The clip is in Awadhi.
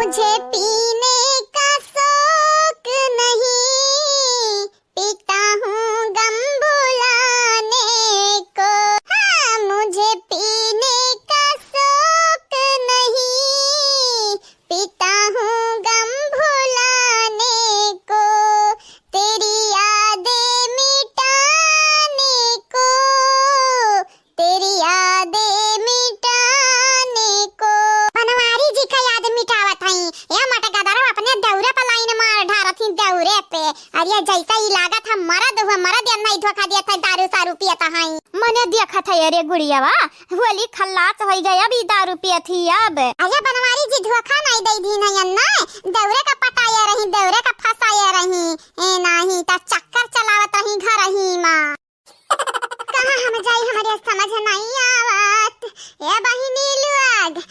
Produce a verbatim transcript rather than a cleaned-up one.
मुझे पीने का शौक नहीं, पीता हूँ गम भुलाने को। हाँ, मुझे पीने का शौक नहीं, पीता हूँ गम भुलाने को, तेरी यादें मिटाने को, तेरी यादें मिटाने को। बनवारी जी का याद मिटावत हई। ए मटगदरवा अपने दौरे पे लाइन मार ढारत ही दौरे पे। अरे जैसा ही लागत है मरद हुआ, मरद या नहीं धोखा दिया था, दारू सारू पियत हई। मने देखत है अरे गुड़ियावा, होली खल्लास होई गए, अब ई दारू पियत ही अब। अरे बनवारी जी धोखा नहीं दे दी नहीं अन्ना, दौरे का पटाया रही, दौरे का फंसाया रही। ए नहीं त चक्कर चलावत रही घर ही माँ। कहाँ हम जाई, हमरे समझ नहीं आवत। ए बहिनी लोग,